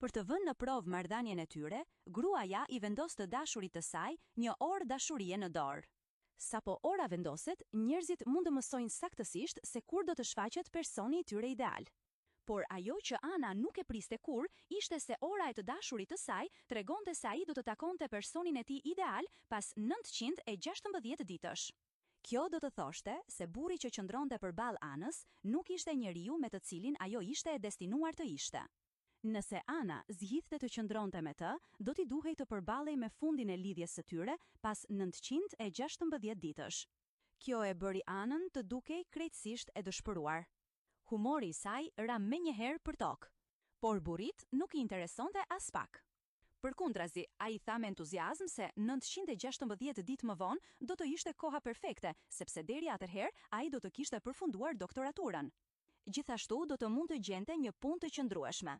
Për të vënë në provë marrëdhënien e tyre, gruaja i vendos të dashurit të saj një orë dashurie në dorë. Sapo ora vendoset, njerëzit mund të mësojnë saktësisht se kur do të shfaqet personi i tyre ideal. Por ajo që Ana nuk e priste kurrë ishte se ora e të dashurit të saj tregonte se ai do të takonte personin e tij ideal pas 916 ditësh. Kjo do të thoshte se burri që qëndronte përballë Anës nuk ishte njeriu me të cilin ajo ishte e destinuar të ishte. Nëse Ana zgjidhte të qëndronte me të, do t'i duhej të përballej me fundin e lidhjes së tyre pas 916 ditësh. Kjo e bëri Anën të dukej krejtësisht e dëshpëruar. Humori i saj ra menjëherë përtokë. Por burrit nuk i interesonte aspak. Përkundrazi, ai tha me entuziazëm se 916 ditë më vonë do të ishte koha perfekte, sepse deri atëherë ai do të kishte përfunduar doktoraturën. Gjithashtu do të mund të gjente një punë të qëndrueshme.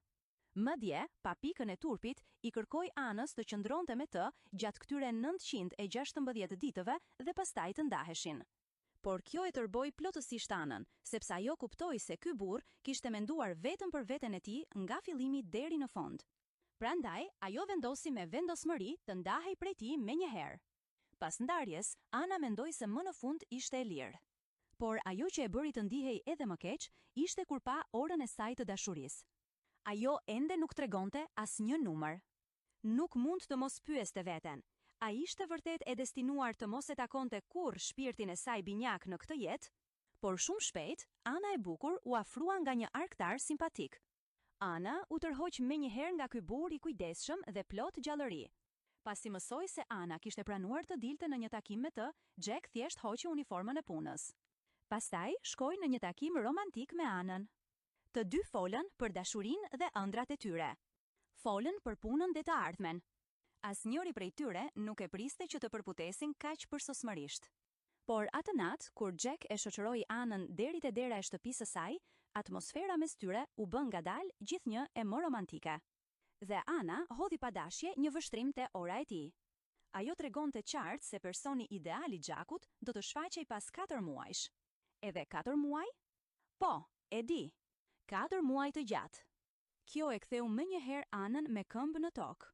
Madje, pa pikën e turpit, i kërkoi Anës të qëndronte me të gjatë këtyre 916 ditëve dhe pastaj të ndaheshin. Por kjo e tërboi plotësisht Anën, sepse ajo kuptoi se ky burrë kishte menduar vetëm për veten e tij nga fillimi deri në fund. Prandaj, ajo vendosi me vendosmëri të ndahej prej tij menjëherë. Pas ndarjes, Ana mendoi se më në fund ishte e lirë. Por ajo që e bëri të ndihej edhe më keq, ishte kur pa orën e saj të dashurisë. Ajo ende nuk tregonte asnjë numër. Nuk mund të mos pyeste veten, a ishte vërtet e destinuar të mos e takonte kurrë shpirtin e saj binjak në këtë jetë? Por shumë shpejt, Ana e bukur u afrua nga një arkëtar simpatik. Ana u tërhoq menjëherë nga ky burrë i kujdesshëm dhe plot gjallëri. Pasi mësoi se Ana kishte pranuar të dilte në një takim me të, Jack thjesht hoqi uniformën e punës. Pastaj shkoi në një takim romantik me Anën. Të dy folën për dashurinë dhe ëndrrat e tyre. Folën për punën dhe të ardhmen. Asnjëri prej tyre nuk e priste që të përputhesin kaq përsosmërisht. Por atë natë, kur Jack e shoqëroi Anën deri te dera e shtëpisë së saj, atmosfera mes tyre u bë ngadalë gjithnjë e më romantike. Dhe Ana hodhi pa dashje një vështrim te ora e tij. Ajo tregonte qartë se personi ideal i Jackut do të shfaqej pas 4 muajsh. Edhe 4 muaj? Po, e di. 4 muaj të gjatë. Kjo e ktheu menjëherë Anën me këmbë në tokë.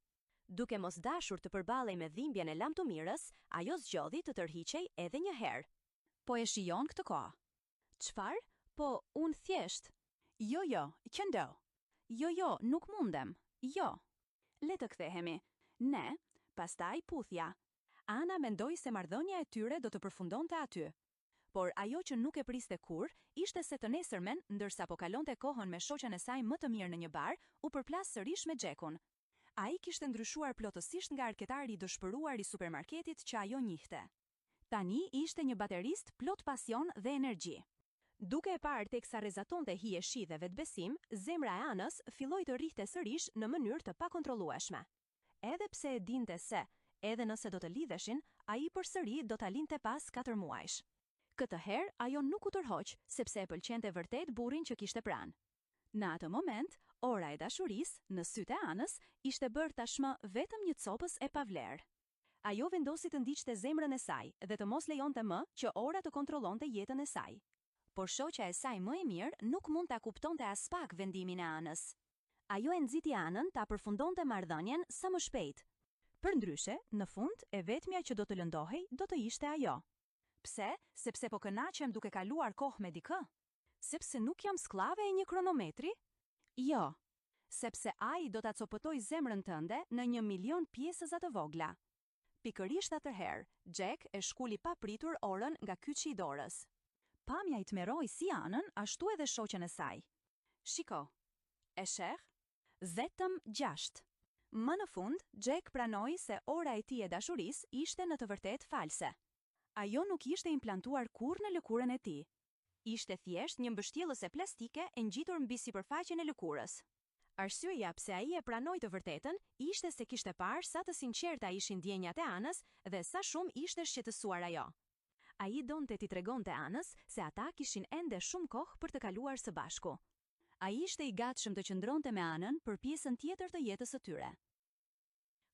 Duke mos dashur të përballej me dhimbjen e lamtumirës, ajo zgjodhi të tërhiqej edhe një herë. Po e shijon këtë kohë. Çfarë? Po, unë thjesht. Jo, jo, qëndro. Jo, jo, nuk mundem. Jo. Le të kthehemi. Ne, pastaj puthja. Ana mendoi se marrëdhënia e tyre do të përfundonte aty. Por ajo që nuk e priste kurrë, ishte se të nesërmen, ndërsa po kalonte kohën me shoqen e saj më të mirë në një bar, u përplas sërish me Jackun. Ai kishte ndryshuar plotësisht nga arkëtari i dëshpëruar i supermarketit që ajo njihte. Tani ishte një baterist plot pasion dhe energji. Duke e parë teksa rrezatonte hijeshi dhe vetbesim, zemra e Anës filloi të rrihte sërish në mënyrë të pakontrollueshme. Edhe pse e dinte se, edhe nëse do të lidheshin, ai përsëri do ta linte pas 4 muajsh. Këtë herë ajo nuk u tërhoq, sepse e pëlqente vërtet burrin që kishte pranë. Në atë moment, ora e dashurisë, në sytë e Anës, ishte bërë tashmë vetëm një copëz e pavlerë. Ajo vendosi të ndiqte zemrën e saj dhe të mos lejonte më që ora të kontrollonte jetën e saj. Por shoqja e saj më e mirë nuk mund ta kuptonte aspak vendimin e Anës. Ajo e nxiti Anën ta përfundonte marrëdhënien sa më shpejt. Përndryshe, në fund, e vetmja që do të lëndohej do të ishte ajo. Pse? Sepse po kënaqem duke kaluar kohë me dikë? Sepse nuk jam skllave e një kronometri? Jo. Sepse ai do ta copëtojë zemrën tënde në 1 milion pjesëza të vogla. Pikërisht atëherë, Jack e shkuli papritur orën nga kyçi i dorës. Pamja i tmerroi si Anën, ashtu edhe shoqen e saj. Shiko. E sheh? Vetëm 6. Më në fund, Jack pranoi se ora e tij e dashurisë ishte në të vërtetë false. Ajo nuk ishte implantuar kurrë në lëkurën e tij. Ishte thjesht një mbështjellëse plastike e ngjitur mbi sipërfaqen e lëkurës. Arsyeja pse ai e pranoi të vërtetën ishte se kishte parë sa të sinqerta ishin ndjenjat e Anës dhe sa shumë ishte shqetësuar ajo. Ai donte t'i tregonte Anës se ata kishin ende shumë kohë për të kaluar së bashku. Ai ishte i gatshëm të qëndronte me Anën për pjesën tjetër të jetës së tyre.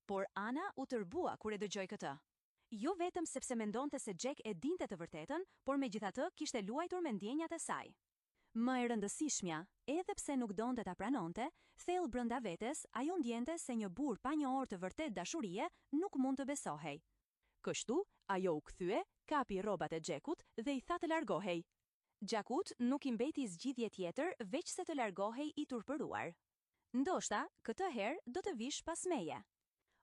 Por Ana u tërbua kur e dëgjoi këtë. Jo vetëm sepse mendonte se Jack e dinte të vërtetën, por megjithatë kishte luajtur me ndjenjat e saj. Më e rëndësishmja, edhe pse nuk donte ta pranonte, thellë brenda vetes, ajo ndjente se një burrë pa një orë të vërtetë dashurie nuk mund të besohej. Kështu, ajo u kthye, kapi rrobat e Xhekut dhe i tha të largohej. Xhekut nuk i mbeti zgjidhje tjetër veçse të largohej i turpëruar. Ndoshta, këtë herë do të vish pas meje.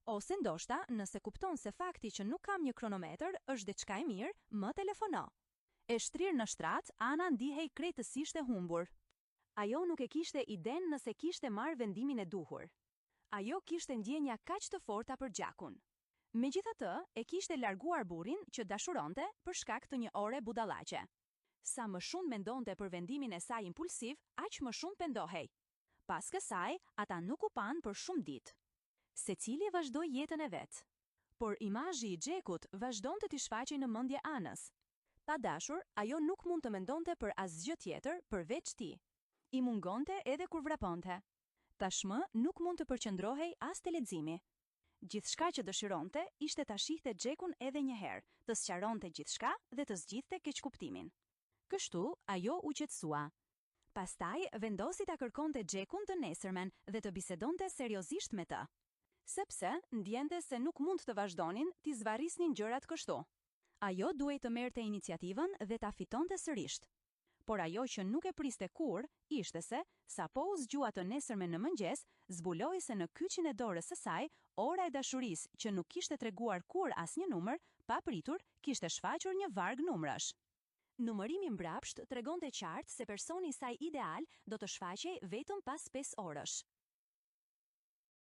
Ose ndoshta, nëse kupton se fakti që nuk kam një kronometër është diçka e mirë, më telefono. E shtrirë në shtrat, Ana ndihej krejtësisht e humbur. Ajo nuk e kishte idenë nëse kishte marrë vendimin e duhur. Ajo kishte ndjenja kaq të forta për Xhakun. Megjithatë, e kishte larguar burrin që dashuronte për shkak të një ore budallaqe. Sa më shumë mendonte për vendimin e saj impulsiv, aq më shumë pendohej. Pas kësaj, ata nuk u panë për shumë ditë. Secili vazhdoi jetën e vet. Por imazhi i Xhekut vazhdonte t'i shfaqej në mendje Anës. Pa dashur, ajo nuk mund të mendonte për asgjë tjetër përveç tij. I mungonte edhe kur vraponte. Tashmë nuk mund të përqendrohej as te leximi. Gjithçka që dëshironte ishte ta shihte Xhekun edhe një herë, të sqaronte gjithçka dhe të zgjidhte keqkuptimin. Kështu, ajo u qetësua. Pastaj vendosi ta kërkonte Xhekun të nesërmen dhe të bisedonte seriozisht me të. Sepse, ndjente se nuk mund të vazhdonin t'i zvarrisnin gjërat kështu. Ajo duhej të merrte iniciativën dhe ta fitonte sërisht. Por ajo që nuk e priste kurrë, ishte se, sapo u zgjua të nesërmen në mëngjes, zbuloi se në kyçin e dorës së saj, ora e dashurisë që nuk kishte treguar kurrë asnjë numër, papritur, kishte shfaqur një varg numrash. Numërimi mbrapsht tregonte qartë se personi i saj ideal do të shfaqej vetëm pas pesë orësh.